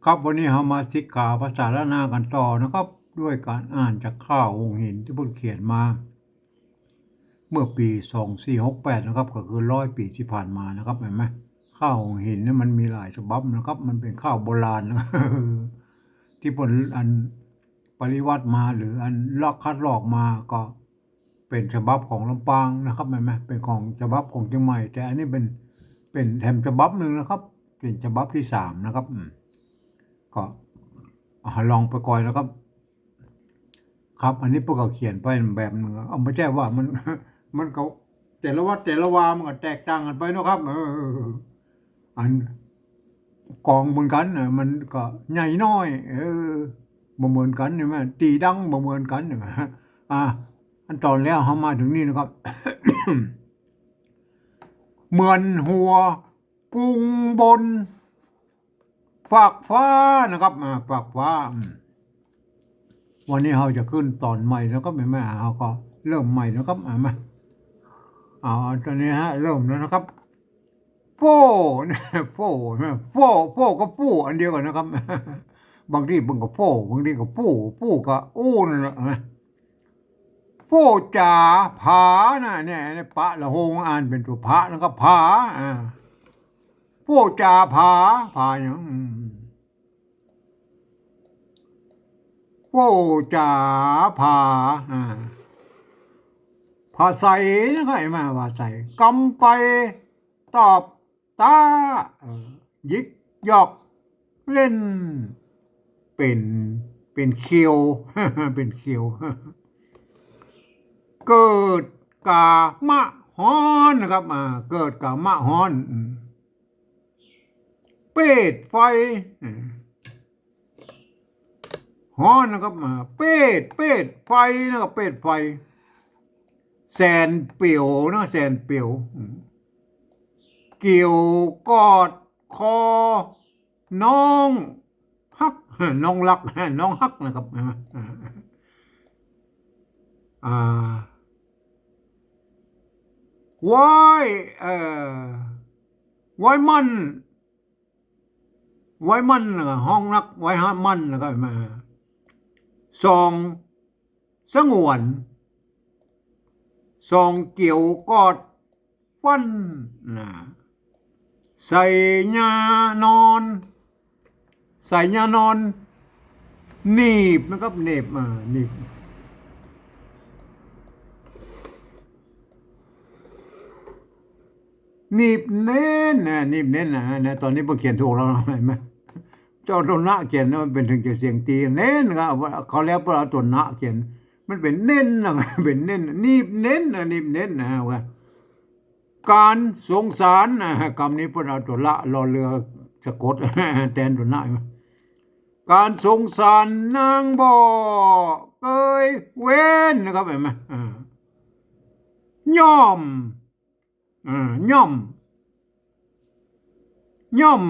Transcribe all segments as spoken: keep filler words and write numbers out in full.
ครับ วันนี้เฮามาสิกขาภาษาล้านนากั๋นต่อนะครับ ด้วยก๋านอ่านจากข้าวหงส์หินตี้เปิ้นเขียนมา เมื่อปี๋สองสี่หกแปดนะครับ ก็คือร้อยปี๋ตี้ผ่านมานะครับ หันก่อ ข้าวหงส์หินนี่มันมีหลายฉบับนะครับ มันเป๋นข้าวโบราณนะ ตี้เปิ้นอันปริวัติมา หรืออันลอกคัดลอกมา ก็เป๋นฉบับของลำปางนะครับ หันก่อ เป๋นของฉบับของเจียงใหม่ แต่อันนี้เป๋น เป๋นแถมฉบับนึ่งนะครับ เป๋นฉบับตี้สามนะครับ อืม ก็ อ่า ลองไปก่อนนะครับ ครับ อันนี้เปิ้นก็เขียนไปแบบนึ่ง เอา บ่ใจ้ว่ามัน มันก็ แต่ละวัดแต่ละวามันก็แตกต่างกั๋นไปเนาะครับ เออ อันกลองเหมือนกั๋นนะ มันก็ใหญ่น้อย เออ บ่เหมือนกั๋นใจ้ไหม ตี้ดังบ่เหมือนกั๋นใจ้ไหม อ่า อันต๋อนแล้วเฮามาเถิงนี่นะครับ เหมือนหัว กุงบน ฟากฟ้านะครับ อ่า ฟากฟ้า อืม วันนี้เฮาจะขึ้นต๋อนใหม่นะครับ หันก่อ เฮาก็เริ่มใหม่นะครับ อ่า มา เอา เอาต๋อนนี้ฮะ เริ่มแล้วนะครับ โป้ โป้ โป้ โป้กับปู้อันเดียวกั๋นนะครับ บางทีเปิ้นก็โป้ บางทีก็ปู้ ปู้กับอู้นั่นแหละนะ โป้จ๋าผานะ เนี่ย เนี่ย ปะละโหง อ่านเป๋นตั๋วผะนะครับ ผา อ่า โป้จ๋าผา ผาหยัง อืม โป้จ๋าผา อ่า ผาใสนะครับ หันก่อ ผาใส กำไปตอบ ต๊า เอ่อ หยิกหยอกเล่น เป๋น เป๋นเขียว เป๋นเขียว เกิดก๋ามะฮ้อนนะครับ อ่า เกิดก๋ามะฮ้อน อืม เปดไฟ อืม ฮ้อนนะครับ อ่า เปด เปดไฟนะครับ เปดไฟ แสนเปียวนะ แสนเปียว อืม เกี่ยวกอดคอน้องฮัก น้องฮัก น้องฮักนะครับ อ่า อ่า ไหว้ เอ่อ ไหว้มั่น ไหว้มั่นนะครับ ฮ้องนัก ไหว้มั่นนะครับ มา สองสงวน สองเกี่ยวกอดฟั่นนะ ใส่ยานอน ใส่ยานอน หนีบนะครับ หนีบ อ่า หนีบ หนีบแน่นนะ หนีบแน่นนะ นะ ต๋อนนี้ผมเขียนถูกแล้วนะ หันก่อ เจ้าตั๋วนะเขียนนะ มันเป๋นเถิงจะเสียงตี๋ แน่นครับ เขาแล้วเปิ้นเอาตั๋วนะเขียน มันเป๋นเน่นนะ เป๋นเน่น หนีบแน่นนะ หนีบแน่นนะ ว่า ก๋านสงสารนะ กำนี้เปิ้นเอาตั๋วละ รอเรือสะกด แตนตั๋วนะ ก๋านสงสารนางบ่เกยเว้นนะครับ หันก่อ อ่า ย่อม อ่า ย่อม ย่อม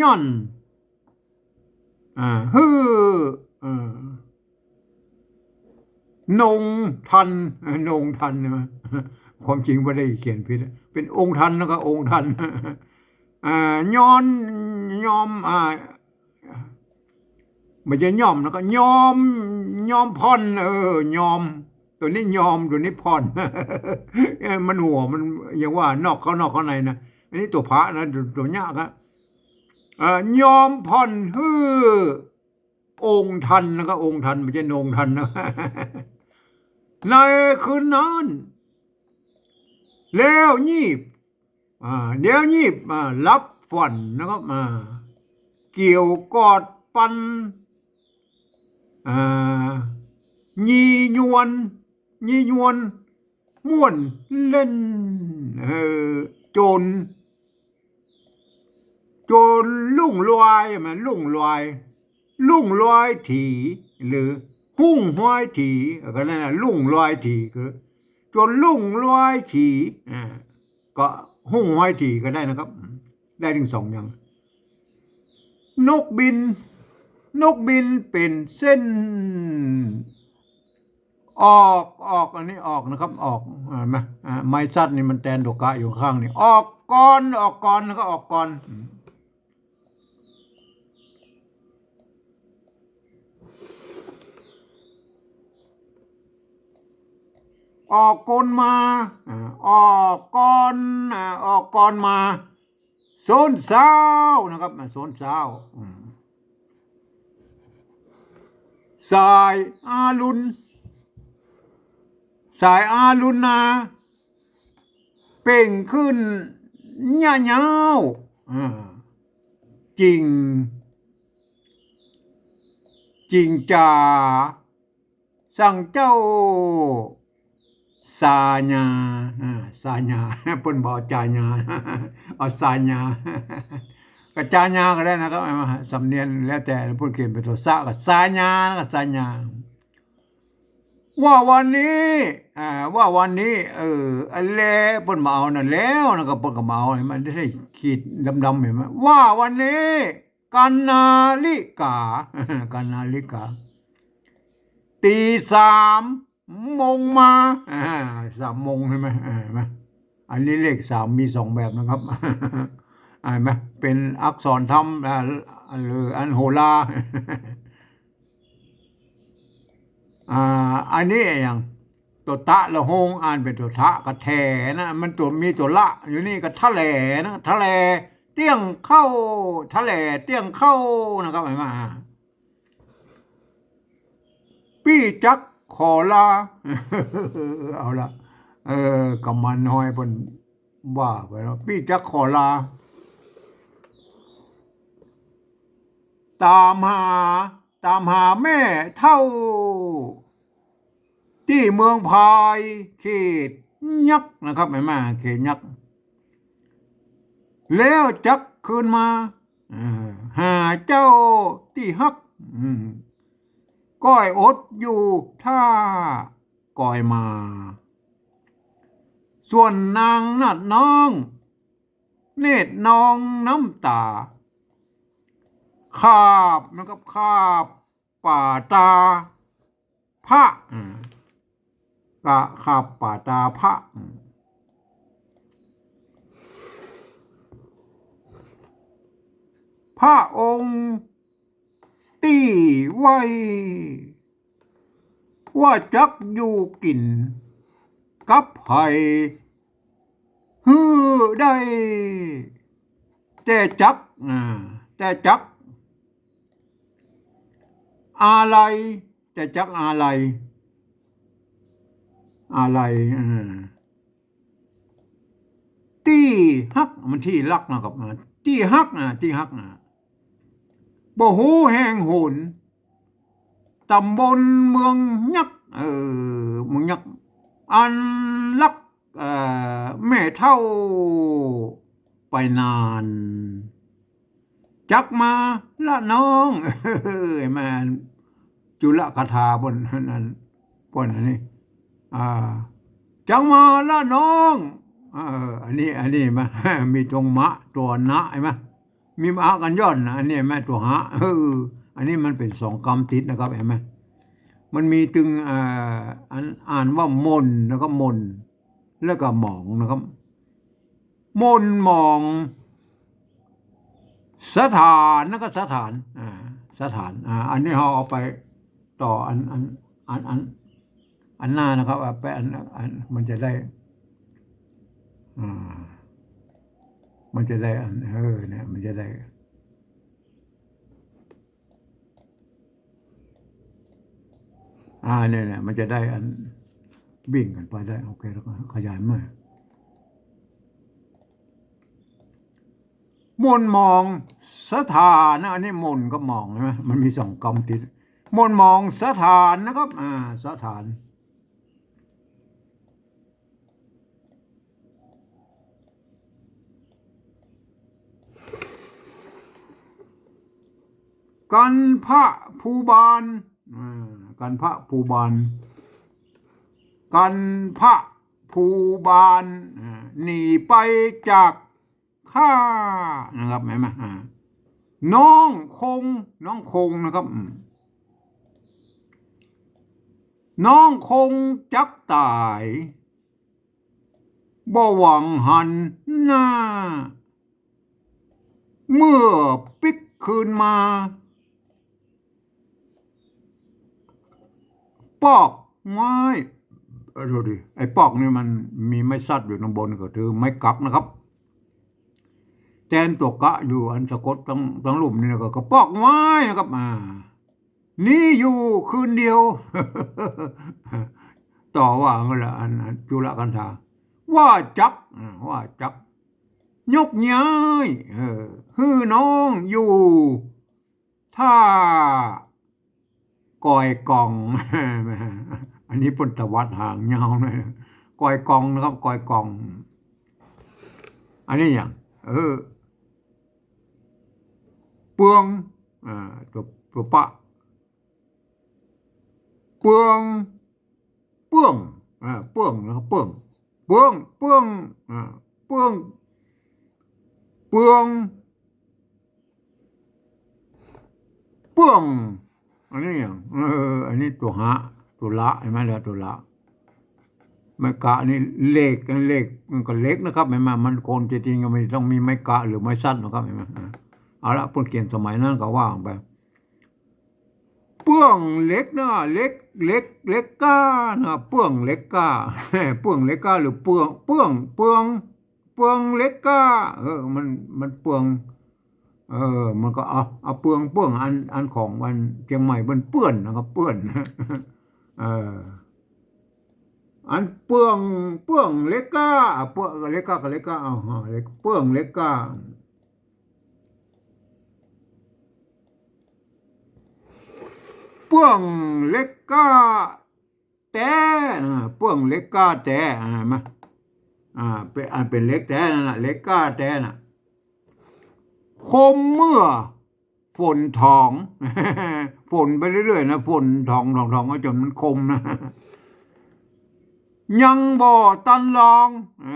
ย่อน อ่า หื้อ อ่า นงทัน นงทันใจ้ไหม ความจริงบ่ได้เขียนผิด เป๋นองค์ทันแล้วก็องค์ทัน อ่า ย้อน ยอม อ่า บ่ใจ้ย่อมแล้วก็ยอม ยอมผ่อน เออ ยอม ตั๋วนี้ยอม ตั๋วนี้ผ่อน เออ มันหัว มันยังว่านอกเข้านอกเข้าในนะ อันนี้ตั๋วผะนะ ตั๋ว ตั๋วยากอะ เอ่อ ยอมผ่อนหื้อองค์ทันนะครับ องค์ทัน บ่ใจ้นงทันนะ ในคืนนั้น แล้วยีบ อ่า แล้วยีบ อ่า หลับฝันนะครับ อ่า เกี่ยวกอดปัน อ่า ยี่ยวน ยี่ยวน ม่วนเล่น เออ จ๋น จ๋นลุ่งลอย มันลุ่งลอย ลุ่งลอยถี่ หรือฮุ่งฮอยถี่ ก็นั่นน่ะ ลุ่งลอยถี่ คือ จ๋นลุ่งลอยถี่ อ่า ก็ฮุ่งฮอยถี่ก็ได้นะครับ ได้ทั้งสองอย่าง นกบิน นกบินเป๋นเส้น ออก ออก อันนี้ออกนะครับ ออก หันก่อ อ่า ไม้สัตว์นี่มันแตนตั๋วกะอยู่ข้างนี่ ออกก่อน ออกก่อน แล้วก็ออกก่อน อืม ออกกลมา อ่า ออกกล อ่า ออกกลมา โซนเซานะครับ อ่า โซนเซา อืม สายอรุณ สายอรุณนา เปล่งขึ้นเยียะยาว อ่า จิ่ง จิ่งจ๋า สั่งเจ้า สาญา อ่า สาญา เปิ้นบ่เอาจาญา เอาสาญา ก็จาญาก็ได้นะครับ สำเนียงแล้วแต่ เปิ้นเขียนเป๋นตั๋วสะก็สาญา ก็สาญา ว่าวันนี้ อ่า ว่าวันนี้ เออ อันแลเปิ้นบ่เอานั่นแล้วนะครับ เปิ้นก็บ่เอา มันได้ขีดดำๆ หันก่อ ว่าวันนี้ กัณณาริกา กัณณาริกา ตี๋สามโมงมา อ่า สามโมงหันก่อ อ่า หันก่อ อันนี้เลขสามมีสองแบบนะครับ อ่า หันก่อ เป๋นอักษรธรรม อ่า หรืออันโหรา อ่า อันนี้อะหยัง ตั๋วตะละโฮง อ่านเป๋นตั๋วทะก็แถนะ มันตั๋ว มีตั๋วละอยู่นี่ก็ทะแหลนะ ทะแหลเตี้ยงเข้า ทะแหลเตี้ยงเข้านะครับ หันก่อ ปี้จักขอลา เอาละ เออ กำมันน้อยเปิ้นว่าไปแล้ว ปี้จักขอลา ต๋ามหา ต๋ามหาแม่เฒ่า ตี้เมืองพาย เขตยักษ์นะครับ หันก่อ เขตยักษ์ แล้วจักคืนมา เออ หาเจ้าตี้ฮัก อืม ก้อยอดอยู่ถ้าก้อยมา ส่วนนางนาดน้อง เนตรนองน้ำต๋า ขาบนะครับ ขาบป่าต๋าพระ อ่า ก็ขาบป่าต๋าพระ อืม พระองค์ตี้ไหว้ ว่าจักอยู่กิ๋นกับใผหื้อได้ แต่จัก อ่า แต่จัก อาลัย แต่จักอาลัย อาลัย อ่า ตี้ฮัก มันตี้ฮักนะครับ อ่า ตี้ฮักนะ ตี้ฮักนะ บ่ฮู้แห่งหน ต๋ำบลเมืองยักษ์ เออ เมืองยักษ์ อันฮัก เอ่อ แม่เฒ่าไปนาน จักมาละน้อง แม่นจุลคาถาเปิ้นนั้น เปิ้นอันนี้ อ่า จักมาละน้อง เออ อันนี้ อันนี้มา มีตั๋วมะ ตั๋วนะ หันก่อ มีมะกั๋นย้อนนะ อันนี้หันก่อ ตั๋วหะ เออ อันนี้มันเป๋นสองกำติดนะครับ หันก่อ มันมีตึง เอ่อ อันอ่านว่ามนนะครับ มน แล้วก็หมองนะครับ มนหมอง สถานนะครับ สถาน อ่า สถาน อ่า อันนี้เฮาเอาไปต่ออัน อัน อัน อัน อันหน้านะครับ เอาไปอัน อัน มันจะได้ อ่า มันจะได้อัน เออ เนี่ย มันจะได้ อ่า เนี่ย เนี่ย มันจะได้อันวิ่งกั๋นไปได้ โอเค แล้วก็ขยายใหม่ มนหมอง สถานะ อันนี้มนกับหมอง หันก่อ มันมีสองกำติด มนหมองสถานนะครับ อ่า สถาน กันพะภูบาล อ่า กันพะภูบาล กันพะภูบาล อ่า หนีไปจากข้า นะครับ หันก่อ อ่า น้องคง น้องคงนะครับ อืม น้องคงจักต๋าย บ่หวังหันหน้า เมื่อปิ๊กคืนมา ปอกไม้ อ ดูดิ ไอ้ปอกนี่มันมีไม้สัตว์อยู่ตางบน ก็คือไม้กั๊กนะครับ แตนตั๋วกะอยู่อันสะกดตัง ตังลุ่มนี่นะ ก็ ก็ปอกไม้นะครับ อ่า นี้อยู่คืนเดียว ต่อว่ามันละ อัน อันจุลกันถา ว่าจัก อ่า ว่าจัก ยกย้าย เออ หื้อน้องอยู่ ท่า กอยกอง อันนี้เปิ้นตวัดหางยาวหน่อยนะ กอยกองนะครับ กอยกอง อันนี้อย่าง เออ เปือง อ่า ตั๋ว ตั๋วปะ เปือง เปื้อง อ่า เปื้องนะครับ เปื้อง เปื้อง เปื้อง อ่า เปื้อง เปือง เปื้อง อันนี้อย่าง เออ อันนี้ตั๋วหะ ตั๋วละ หันก่อ ตั๋วละ ไม้กะนี่เหล็ก เหล็ก มันก็เหล็กนะครับ หันก่อ มันคนจริงๆ ก็ไม่ต้องมีไม้กะหรือไม้สัตว์นะครับ หันก่อ อ่า เอาละ เปิ้นเขียนสมัยนั้นก็ว่าไป เปื้องเหล็กนะ เหล็ก เหล็ก เหล็กก้านะ เปื้องเหล็กก้า เปื้องเหล็กก้าหรือเปื้อง เปื้อง เปื้อง เปื้องเหล็กก้า เออ มัน มันเปื้อง เออ มันก็เอา เอาเปื้อง เปื้อง อัน อันของอันเจียงใหม่เปื้อน เปื้อนนะครับ เปื้อน เออ อันเปื้อง เปื้องเหล็กก้า อ่ะ เปื้องเหล็กก้ากับเหล็กก้า เอา เหล็ก เปื้องเหล็กก้า เปื้องเหล็กก้าแต๊นะ เปื้องเหล็กก้าแต๊ อ่า มา อ่า เป๋น อันเป๋นเหล็กแต๊นั่นน่ะ เหล็กก้าแต๊น่ะ คมเมื่อฝนถอง ฝนไปเรื่อยๆ นะ ฝนถอง ถอง ถอง ก็จนมันคมนะ ยังบ่ตันลอง เอ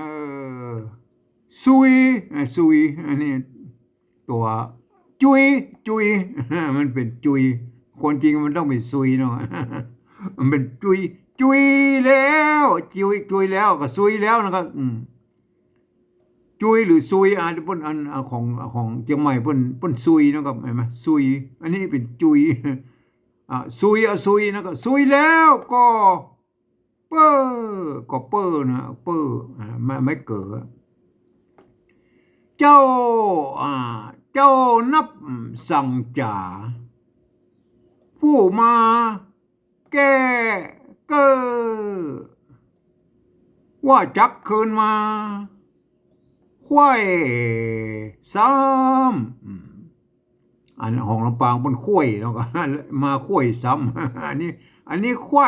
อ ซุย เออ ซุย อันนี้ ตั๋วจุย จุย มันเป๋นจุย ความจริงมันต้องเป๋นซุยเนาะ มันเป๋นจุย จุยแล้ว จุย จุยแล้ว ก็ซุยแล้วนะครับ อืม จุยหรือซุย อ่า เปิ้นอัน อ่า ของ ของเจียงใหม่เปิ้น เปิ้นซุยนะครับ หันก่อ ซุย อันนี้เป๋นจุย อ่า ซุย อ่ะ ซุยนะครับ ซุยแล้วก็ เป้อ ก็เป้อนะ เป้อ อ่า ไม้ ไม้เก๋อ เจ้า อ่า เจ้านับสังจ๋า ผู้มาแก้เก้อ ว่าจักคืนมา ไขว้ซ้ำ อืม อันของลำปางเปิ้นไขว้เนาะ ก็มาไขว้ซ้ำ อันนี้ อันนี้ไขว้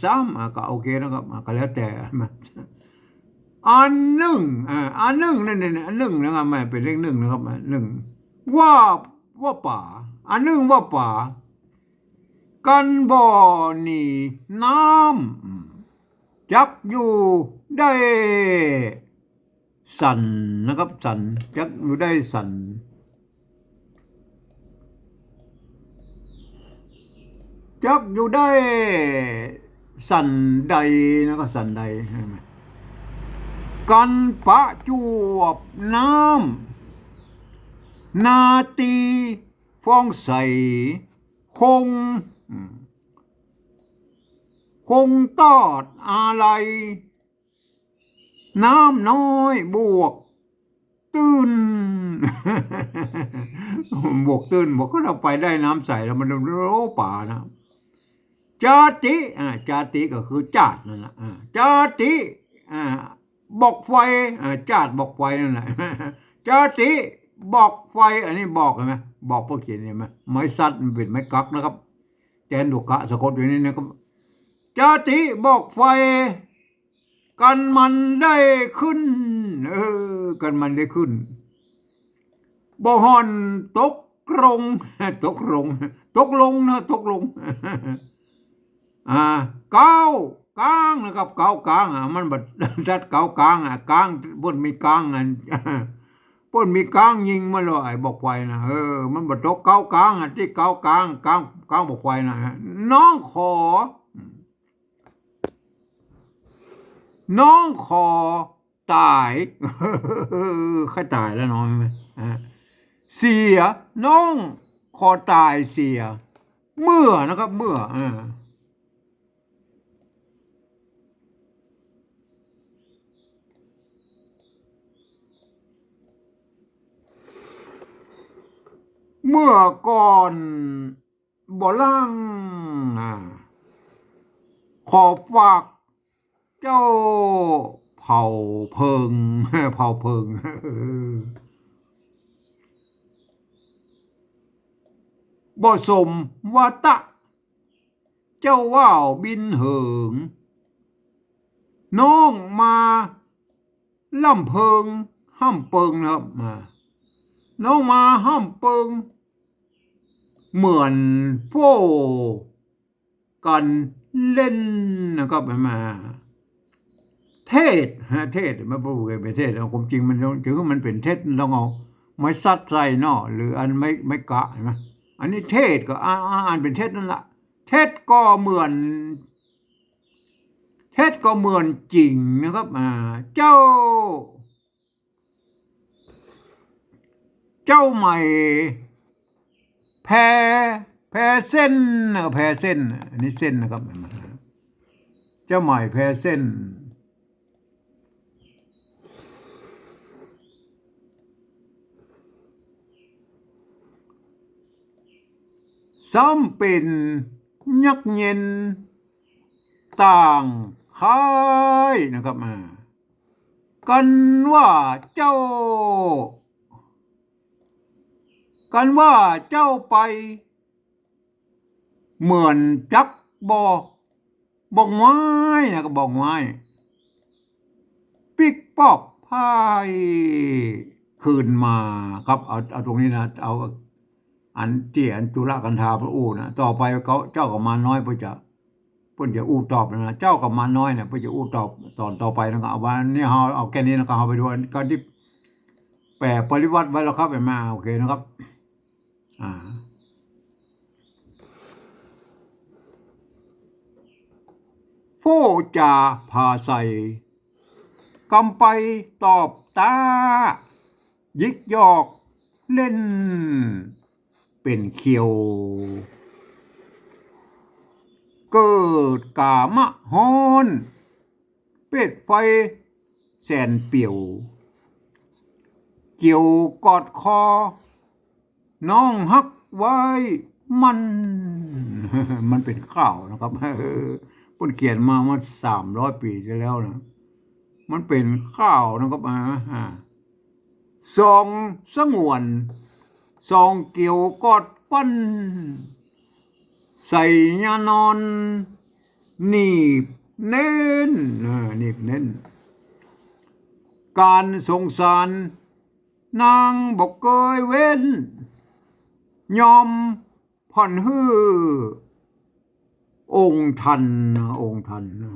ซ้ำ อ่ะ ก็โอเคนะครับ อ่ะ ก็แล้วแต่ อันนึ่ง อ่า อันนึ่ง นี่ นี่ นี่ อันนึ่งนะครับ มันเป๋นเลขนึ่งนะครับ อันนึ่ง ว่า ว่าป๋า อันนึ่งว่าป๋า กันบ่หนีน้ำ จักอยู่ได้สันนะครับ สัน จักอยู่ได้สัน จักอยู่ได้สันใดนะครับ สันใด หันก่อ กันประจวบน้ำ นาตีฟองใส คง อืม คงตอดอาลัย น้ำน้อยบวกตื้น บวกตื้น บวกก็เอาไปได้น้ำใสแล้วมัน โอ้ ป๋านะ จาติ อ่า จาติก็คือจาตินั่นแหละ อ่า จาติ อ่า บอกไฟ อ่า จาติบอกไฟนั่นแหละ จาติบอกไฟ อันนี้บอก หันก่อ บอก เปิ้นเขียน หันก่อ ไม้สัตว์มันเป๋นไม้กั๊กนะครับ แตนตั๋วกะสะกดอยู่นี่นะครับ จาติบอกไฟ กันมันได้ขึ้น เออ กันมันได้ขึ้น บ่ห่อนตกลง ตกลง ตกลงนะ ตกลง อ่า เก๊ากางนะครับ เก๊ากาง อ่ะ มันบ่ตัดเก๊ากาง อ่ะ กาง เปิ้นมีกางอัน เปิ้นมีกางยิงมาเลย ไอ้บอกไฟนะ เออ มันบ่ตกเก๊ากาง อ่ะ ตี้เก๊ากาง กาง กางบอกไฟนะ น้องขอ น้องขอต๋าย ใค่ต๋ายแล้วน้อง ใช่ไหม อ่า เสีย น้องขอต๋ายเสีย เมื่อนะครับ เมื่อ อ่า เมื่อก่อนบ่ล่าง อ่า ขอฝากเจ้าเผ่าเพิง เผ่าเพิง บ่สมวาตะ เจ้าว่าวบินเหิง น้องมาล่ำเปิง ฮ่ำเปิงนะครับ อ่า น้องมาฮ่ำเปิง เหมือนโป้ กันเล่นนะครับ มา เทศ ฮะ เทศ มาพูดกันเป๋นเทศ เอาความจริงมัน ถือว่ามันเป๋นเทศ ต้องเอาไม้สัดใส่เนาะ หรืออันไม้ ไม้กะ หันก่อ อันนี้เทศก็ อ่า อ่า อันเป๋นเทศนั่นละ เทศก็เหมือน เทศก็เหมือนจริงนะครับ อ่า เจ้า เจ้าใหม่แพ แพเส้น เออ แพเส้น อันนี้เส้นนะครับ เจ้าใหม่แพเส้น ซ้ำเป๋นยักษ์เย็นต่างค่ายนะครับ อ่า กันว่าเจ้า กันว่าเจ้าไป เหมือนจักบ่ บ่งว้ายนะ ก็บ่งว้าย ปิ๊กป๊อกพ่ายคืนมาครับ เอา เอาตรงนี้นะ เอาอันตี้อันจุลกันธาเปิ้นอู้นะ ต่อไปเขา เจ้ากุมารน้อยเปิ้นจะ เปิ้นจะอู้ตอบนะ เจ้ากุมารน้อยเนี่ย เปิ้นจะอู้ตอบต๋อนต่อไปนะ ก็เอาวันนี้เฮาเอาแค่นี้นะ ก็เฮาไปดูอัน ก็ตี้แป๋ปริวรรตไว้แล้วครับ หันก่อ โอเคนะครับ อ่า โป้จ๋าผาใส กำไปตอบต๊า หยิกหยอกเล่นเป๋นเขียว เกิดก๋ามะฮ้อน เป๋ดไฟแสนเปียว เกี่ยวกอดคอ น้องฮักไว้มั่น มันเป๋นข่าวนะครับ เปิ้นเขียนมาเมื่อสามร้อยปี๋ตี้แล้วนะ มันเป๋นข่าวนะครับ อ่า อ่า สองสงวน สองเกี่ยวกอดฟัน ใส่ยานอน หนีบแน่น อ่า หนีบแน่น ก๋านสงสาร นางบ่เกยเว้น ยอมผ่อนหื้อองค์ท่าน องค์ท่าน อ่า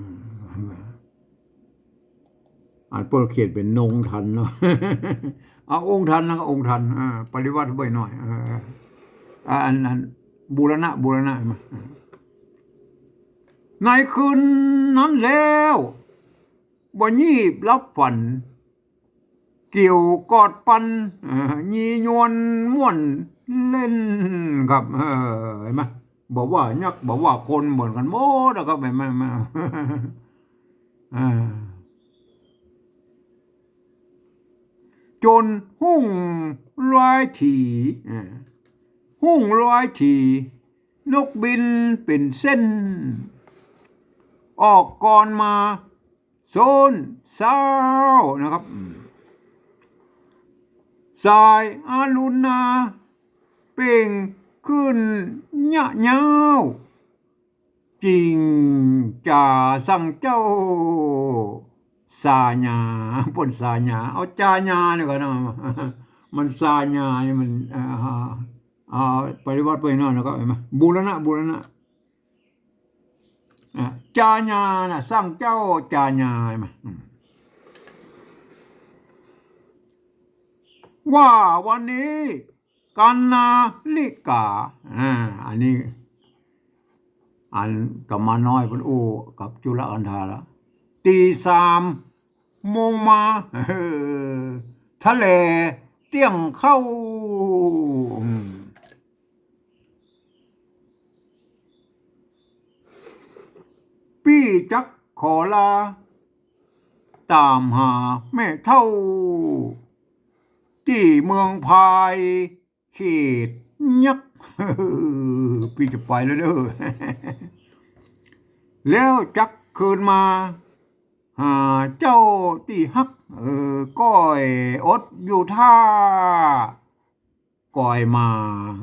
อันเปิ้นเขียนเป๋นนงท่านเนาะ เอาองค์ท่านนะ องค์ท่าน อ่า ปริวรรตไว้หน่อย เออ อ่า อัน อัน บูรณะ บูรณะ หันก่อ ในคืนนั้นแล้ว บ่ยีบหลับฝัน เกี่ยวกอดฟัน เอ่อ ยียวนม่วนเล่นครับ เออ หันก่อ บ่ว่ายักษ์ บ่ว่าคนเหมือนกั๋นหมดนะครับ หันก่อ หันก่อ อ่า จ๋นฮุ่งลอยถี่ อ่า ฮุ่งลอยถี่ นกบินเป๋นเส้น ออกกรมา โซนเศร้านะครับ อืม สายอรุณา เปล่งขึ้นยะยาว จิ่งจ่าสั่งเจ้า สาญา เปิ้นสาญา เอาจาญานี่ก่อนนะ มันสาญานี่มัน อ่า อ่า ปริวรรตไปหน่อยนะครับ หันก่อ บูรณะ บูรณะ อ่ะ จาญานะ สั่งเจ้าจาญามา อืม ว่าวันนี้กัณณาลิกา อ่า อันนี้ อันกุมารน้อยเปิ้นอู้กับจุลกันธาละ ตี๋สามโมงมา เออ ทะเลเตี้ยงเข้า อืม ปี้จักขอลา ต๋ามหาแม่เฒ่า ตี้เมืองพาย เขต ยักษ์ ปี้จะไปแล้วเน่อ แล้วจักคืนมา หาเจ้าตี้ฮัก เออ ก้อยอดอยู่ท่า ก้อยมา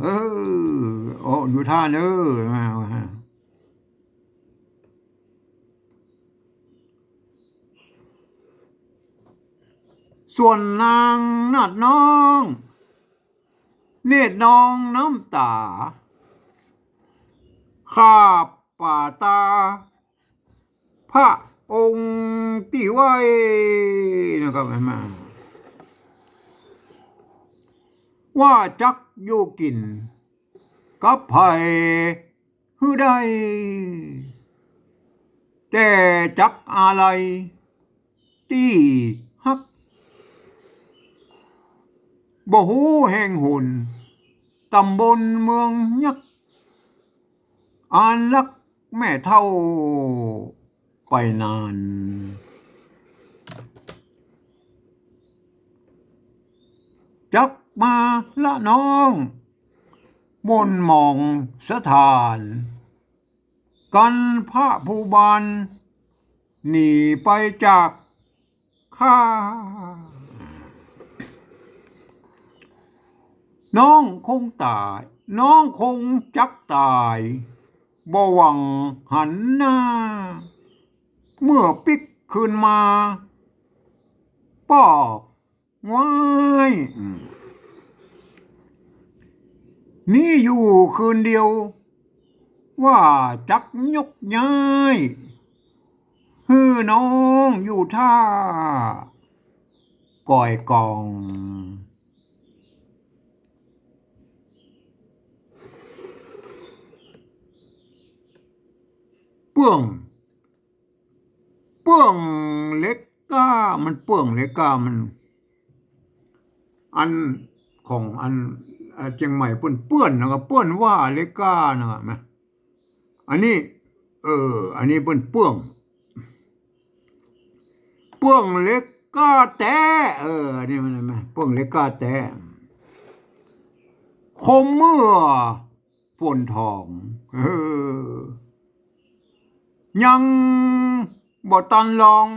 เออ อดอยู่ท่าเน่อ ส่วนนางนาดน้อง เนตรนองน้ำต๋า คาบป่าต๋า พระองค์ตี้ไหว้นะครับ แม่นมา ว่าจักอยู่กิ๋นกับใผหื้อได้ แต่จักอาลัยตี้ฮัก บ่ฮู้แห่งหน ต๋ำบลเมืองยักษ์ อันฮักแม่เฒ่าไปนาน จักมาละน้อง หม่นหมองสถาน กันพระภูบาล หนีไปจาก ข้า น้องคงต๋าย น้องคงจักต๋าย บ่หวั่งหันหน้า เมื่อปิ๊กคืนมา ปอก ว้าย อืม นี่อยู่คืนเดียว ว่าจักยกย้าย หื้อน้องอยู่ท่า ก้อยกอง เปื้อง เปื้องเหล็กกล้า มันเปื้องเหล็กกล้า มัน อันของอัน เอ่อ เจียงใหม่เปื้อนเปื้อนนะครับ เปื้อนว่าเหล็กกล้านะครับนะ อันนี้ เออ อันนี้เปื้อนเปื้อง เปื้องเหล็กกล้าแต๊ เออ อันนี้มัน มันเปื้องเหล็กกล้าแต๊ คมเมื่อ ฝนทอง เออ ยังบ่ตันลอง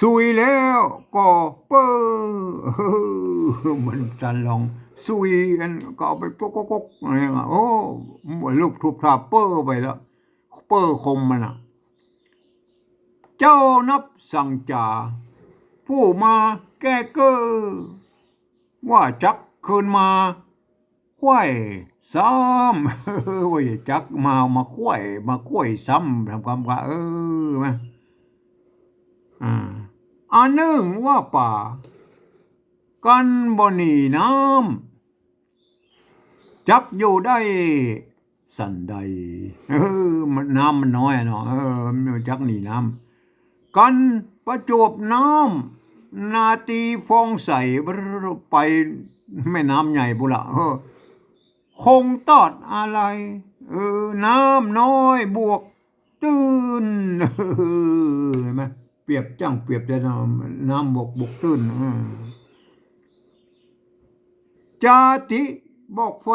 สุยแล้วก็เป้อ เออ มันตันลอง สุยอันก็เอาไปปกๆๆ อะไรเงี้ย โอ้ รูปทูบทาเป้อไปแล้ว เป้อคมมันน่ะ เจ้านับสั่งจ๋า ผู้มาแก้เก้อ ว่าจักคืนมา ไขว้ซ้ำ ว่าจักมา มาไขว้ มาไขว้ซ้ำ ทำความกะ เออ มา อ่า อันนึ่งว่าป่า กันบ่หนีน้ำ จักอยู่ได้สันใด เออ มัน น้ำมันน้อยอะเนาะ เออ มันจักหนีน้ำ กันประจวบน้ำ นาตีฟองใส ไปแม่น้ำใหญ่ปุ้นละ เออ คงตอดอาลัย เออ น้ำน้อยบวกตื้น เออ หันก่อ เปรียบจ้างเปรียบได้เนาะ น้ำบวกบวกตื้น เออ จาติบอกไฟ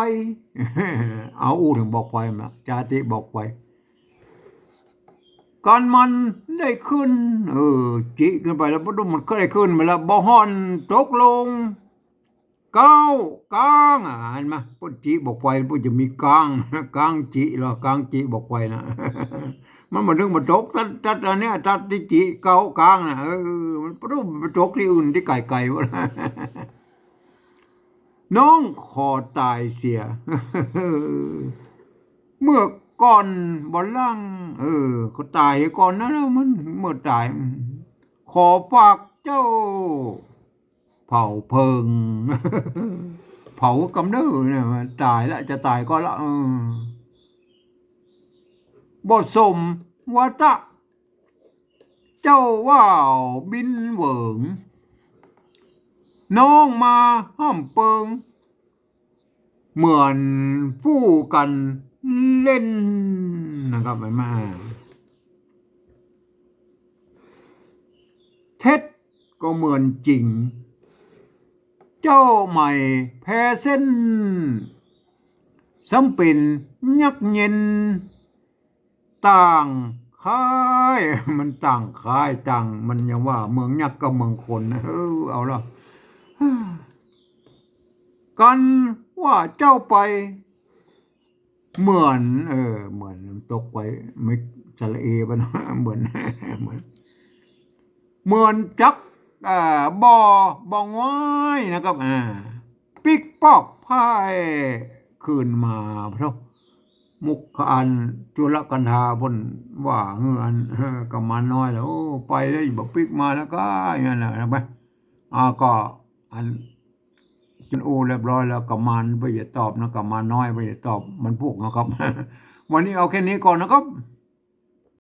เอาอู้เถิงบอกไฟมา จาติบอกไฟ กันมันได้ขึ้น เออ จิขึ้นไปแล้ว บ่ฮู้มันเกยได้ขึ้นไปแล้ว บ่ห่อนตกลง เก๊ากาง อ่า หันก่อ เปิ้นจิบอกไฟ เปิ้นจะมีกาง กางจิเหรอ กางจิบอกไฟน่ะ มันบ่นึกบ่ตก ตัด ตัดอันเนี้ย ตัดตี้จิเก๊ากางน่ะ เออ มันบ่ฮู้ไปตกตี้อื่นตี้ไก๋ๆ พุ้น น้องขอต๋ายเสีย เมื่อก่อนบ่หลัง เออ ขอต๋ายก่อนนะ มันเมื่อต๋าย ขอฝากเจ้า เผาเพลิง เผากำเนิดเนี่ย ต๋ายละ จะต๋ายก่อนละ เออ บ่สมวาตะ เจ้าว่าวบินเหวิง น้องมาฮ่ำเปิง เหมือนฟู่กั๋นเล่นนะครับ หันก่อ เท็จก็เหมือนจริง เจ้าใหม่แพเส้น ซ้ำเป๋นยักษ์เย็นต่างค่าย มันต่างค่ายต่าง มันยังว่าเมืองยักษ์กับเมืองคนนะ เออ เอาละ กั๋นว่าเจ้าไป เหมือน เออ เหมือนตกไป ไม่สระเอปะนะ เหมือน เหมือน เหมือนจัก อ่า บ่อ บ่อง้อยนะครับ อ่า ปิ๊กปอกพ่ายคืนมา พระมุขอันจุลกันธาเปิ้นว่า เฮืออัน เออ กุมารน้อยแล้ว โอ้ ไปแล้ว บ่ปิ๊กมาแล้วก็ อย่างนั้นนะ ไป อ่า ก็อัน จนอู้เรียบร้อยแล้ว กุมารบ่จะตอบนะ กุมารน้อยบ่จะตอบ มันพูดนะครับ วันนี้เอาแค่นี้ก่อนนะครับ